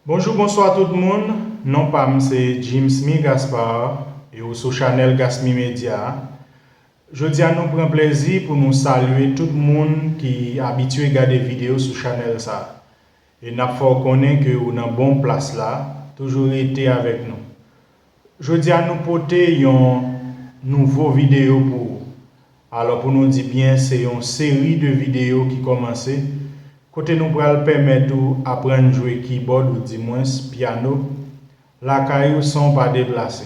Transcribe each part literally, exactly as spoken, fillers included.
Bonjou, bonswa tout moun. Non pa m se Jimsmy Gaspard e ou sou chanèl Gasmy Media. Jodi a nou pran plezi pou nou salye tout moun ki abitye gade videyo sou chanèl sa. E n ap fè w konnen ke ou nan bon plas la, toujou rete avèk nou. Jodi a nou pote yon nouvo videyo pou ou. Alò pou nou di byen, se yon seri de videyo ki kòmanse, kote nou pral pèmèt ou aprann jwe kibòd oudimwens pyano lakay ou san w pa deplase.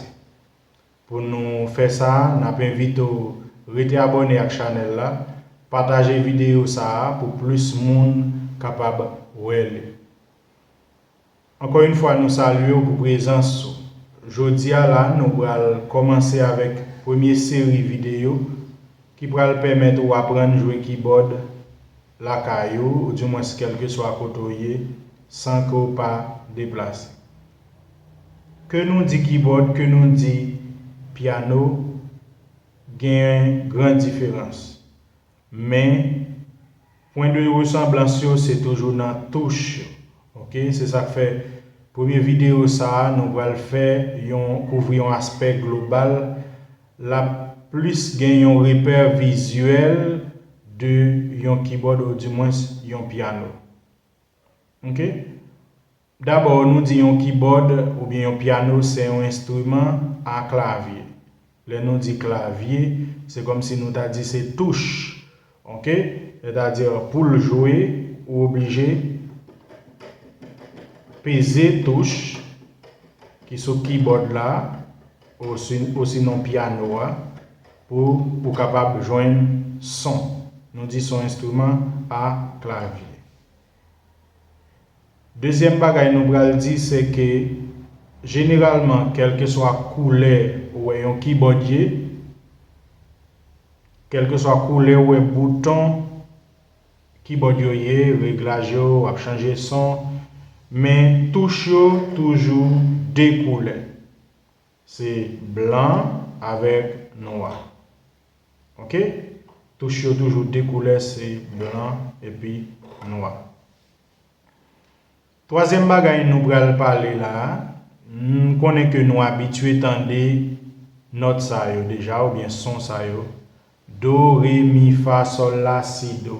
Pou nou fè sa, n ap envite w rete abòne ak chanèl la, pataje videyo sa a pou plis moun kapab wè li. Ankò yon fwa nou salye w pou prezans ou. Jodi a la nou pral kòmanse avèk premye seri videyo ki pral pèmèt ou aprann jwe kibòd lakay ou, oudimwens kèlkeswa kote w ye, san ke w pa deplase. Ke nou di kibòd, ke nou di pyano, gen gran diferans. Men pwen de resanblans yo se toujou nan touch yo. Oke, se sa k fè premye videyo sa a nou pral fè yon kouvri yon aspè global, l ap plis gen yon repè vizyèl de yon kibòd oudimwens yon pyano. Oke? Dabò nou di yon kibòd oubyen yon pyano se yon enstriman a klavye. Lè nou di klavye, se kòmsi nou ta di se touch. Oke? Sètadi pou l jwe, ou oblije peze touch ki sou kibòd la, osi, osinon pyano a, pou ou kapab jwenn son. Nou di se yon enstriman a klavye. Dezyèm bagay nou pral di se ke jeneralman kèlkeswa koulè ou wè yon kibòd ye, kèlkeswa koulè ou wè bouton kibòd yo ye, reglaj yo, w ap chanje son, men touch yo toujou de koulè. Se blan avèk nwa. Oke? Touch yo toujou de koulè, se blan epi nwa. Twazyèm bagay nou pral pale la, m konnen ke nou abitye tande nòt sa yo deja oubyen son sa yo. Do, re, mi, fa, sòl, la, si, do.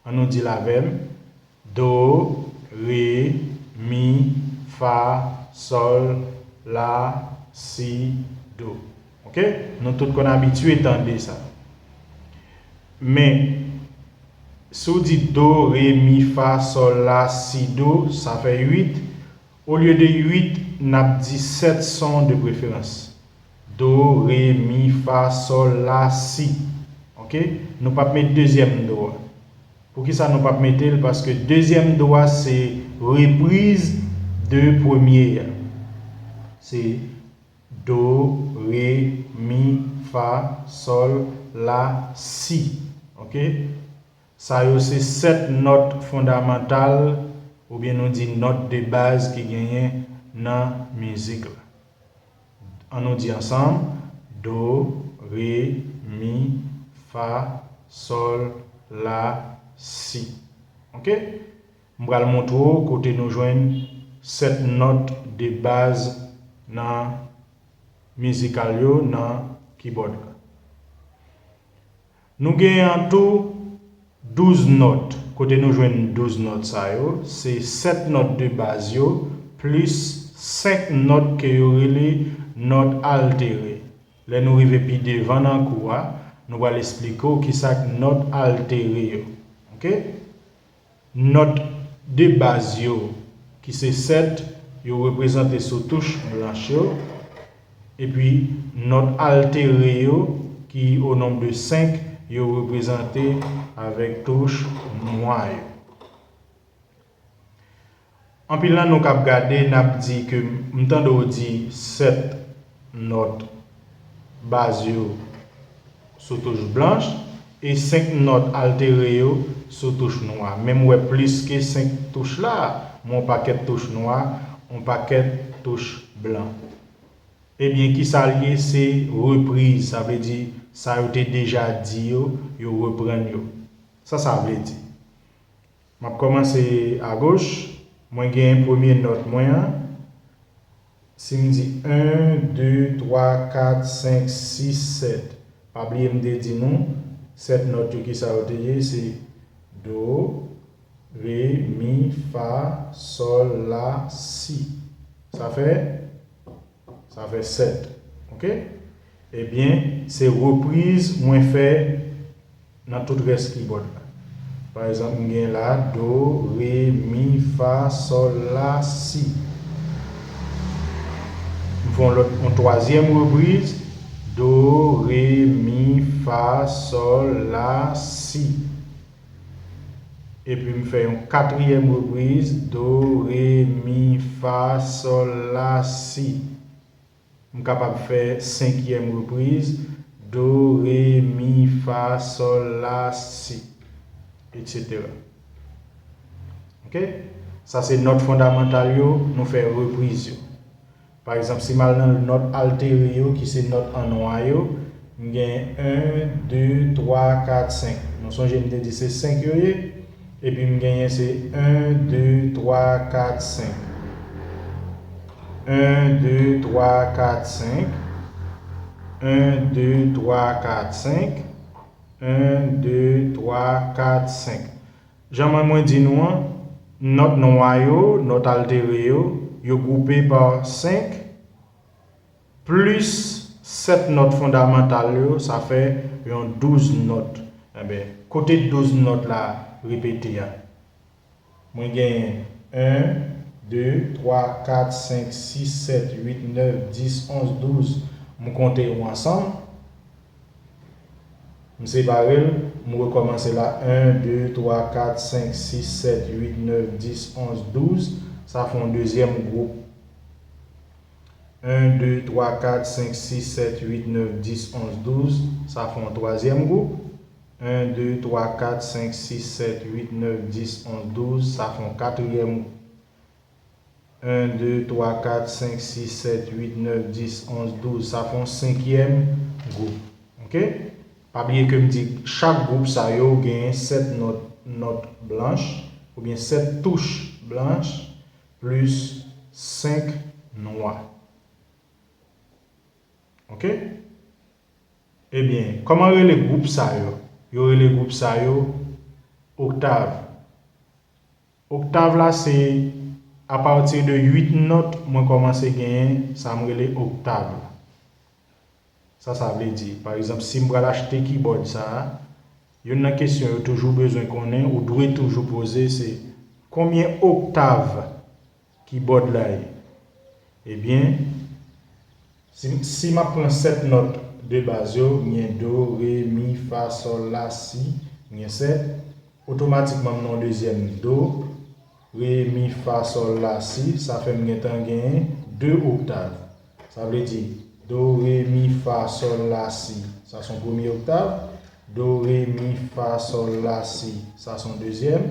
An nou di l avè m. Do, re, mi, fa, sòl, la, si, do. Oke? Nou tout konn abitye tande sa. Men, si w di do, re, mi, fa, sòl, la, si, do, sa fè uit. Olye de uit, n ap di sèt son de preferans. Do, re, mi, fa, sòl, la, si. Oke? Nou p ap met dezyèm do a. Poukisa nou p ap mete l? Paske dezyèm do a se repriz de premye a. Se do, re, mi, fa, sòl, la, si. Oke? Sa yo se sèt nòt fondamantal, oubyen nou di nòt de baz ki genyen nan mizik la. An nou di ansanm, do, re, mi, fa, sòl, la, si. Oke? M pral montre w kote nou jwenn sèt nòt de baz nan mizikal yo nan kibòd la. Nou genyen an tou douz nòt. Kote nou jwenn douz nòt sa yo? Se sèt nòt de baz yo plis senk nòt ke yo rele nòt altere. Lè nou rive pi devan nan kou a, nou pral esplike w kisa k nòt altere yo. Oke? Nòt de baz yo, ki se sèt, yo reprezante sou touch blanch yo, epi nòt altere yo, ki o nonb de senk, yo reprezante avèk touch nwa yo. Anpil nan nou k ap gade, n ap di ke m tande w di sèt nòt baz yo sou touch blanch e senk nòt altere yo sou touch nwa. Men m wè plis ke senk touch la, m wè yon pakèt touch nwa, yon pakèt touch blan. Ebyen, kisa l ye? Se repriz, sa vle di sa yo te deja di yo, yo reprann yo. Sa sa vle di? M ap kòmanse agoch, Mwen gen premye nòt mwen an. Si m di en, de, twa, kat, senk, sis, sèt. Pa bliye m te di nou, sèt nòt yo, kisa yo te ye? Se do, re, mi, fa, sòl, la, si. Sa fè? Sa fè sèt. Oke? Ebyen, se repriz mwen fè nan tout rès kibòd la. Pa egzanp, m gen la do, re, mi, fa, sòl, la, si. M fè yon lòt, yon twazyèm repriz, do, re, mi, fa, sòl, la, si. Epi m fè yon katriyèm repriz, do, re, mi, fa, sòl, la, si. M kapab fè senkyèm repriz, do, re, mi, fa, sòl, la, si, etsetera. Oke? Sa se nòt fondamantal yo, nou fè repriz yo. Pa egzanp, si m al nan nòt altere yo, ki se nòt an nwa yo, m gen en, de, twa, kat, senk. Nou sonje m te di se senk yo ye? Epi m genyen se en, de, twa, kat, senk. En, de, twa, kat, senk. En, de, twa, kat, senk. En, de, twa, kat, senk. Jan mwen, mwen di nou an, nòt nwa yo, nòt altere yo, yo gwoupe pa senk, plis sèt nòt fondamantal yo, sa fè yon douz nòt. Enben, kote douz nòt la repete a? Mwen genyen en, de, twa, kat, senk, sis, sèt, uit, nèf, dis, onz, douz. M konte yo ansanm. M separe l, m rekòmanse la, en, de, twa, kat, senk, sis, sèt, uit, nèf, dis, onz, douz. Sa fè yon dezyèm gwoup. En, de, twa, kat, senk, sis, sèt, uit, nèf, dis, onz, douz. Sa fè yon twazyèm gwoup. En, de, twa, kat, senk, sis, sèt, uit, nèf, dis, onz, douz. Sa fè yon katriyèm. En, de, twa, kat, senk, sis, sèt, uit, nèf, dis, onz, douz. Sa fè yon senkyèm gwoup. Oke? Pa bliye ke m di chak gwoup sa yo genyen sèt nòt, nòt blanch, oubyen sèt touch blanch, plis senk nwa. Oke? Ebyen, kòman rele gwoup sa yo? Yo rele gwoup sa yo oktav. Oktav la se apati de uit nòt mwen kòmanse genyen sa m rele oktav la. Sa sa vle di? Pa egzanp, si m pral achte kibòd sa a, youn nan kesyon yo toujou bezwen konnen, ou dwe toujou poze, se konbyen oktav kibòd la ye? Ebyen, si, si m ap pran sèt nòt de baz yo, m gen do, re, mi, fa, sòl, la, si, m gen sèt, otomatikman m nan yon dezyèm do, re, mi, fa, sòl, la, si, sa fè m gentan genyen de oktav. Sa vle di, do, re, mi, fa, sòl, la, si, sa se yon premye oktav. Do, re, mi, fa, sòl, la, si, sa se yon dezyèm.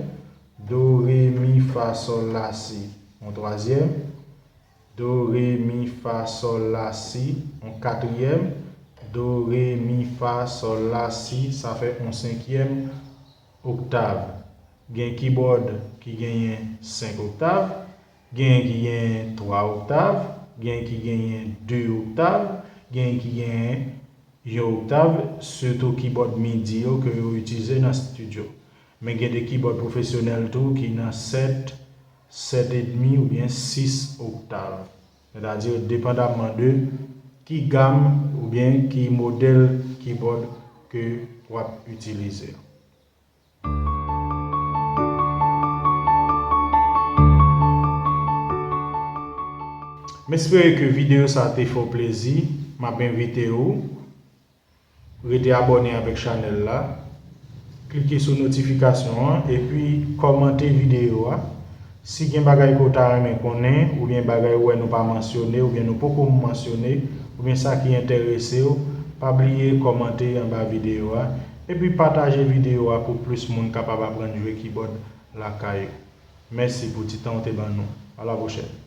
Do, re, mi, fa, sòl, la, si, yon twazyèm. Do, re, mi, fa, sòl, la, si, yon katriyèm. Do, re, mi, fa, sòl, la, si, sa fè yon senkyèm oktav. Gen kibòd ki genyen senk oktav, gen ki genyen twa oktav, gen ki genyen de oktav, gen ki genyen yon oktav, sitou kibòd midi yo ke yo itilize nan estidyo. Men gen de kibòd pwofesyonèl tou ki nan sèt, sèt edmi oubyen sis oktav. Sètadi, depandamman de ki gam oubyen ki modèl kibòd ke w ap itilize. M espere ke videyo sa te fè w plezi. M ap envite w rete abòne avèk chanèl la, klike sou notifikasyon an, epi kòmante videyo a. Si gen bagay ke w ta renmen konnen, oubyen bagay ou wè nou pa mansyone, oubyen nou poko mansyone, oubyen sa ki enterese w, pa bliye kòmante anba videyo a, epi pataje videyo a pou plis moun kapab aprann jwe kibòd lakay yo. Mèsi pou ti tan w te ban nou. A la pwochèn.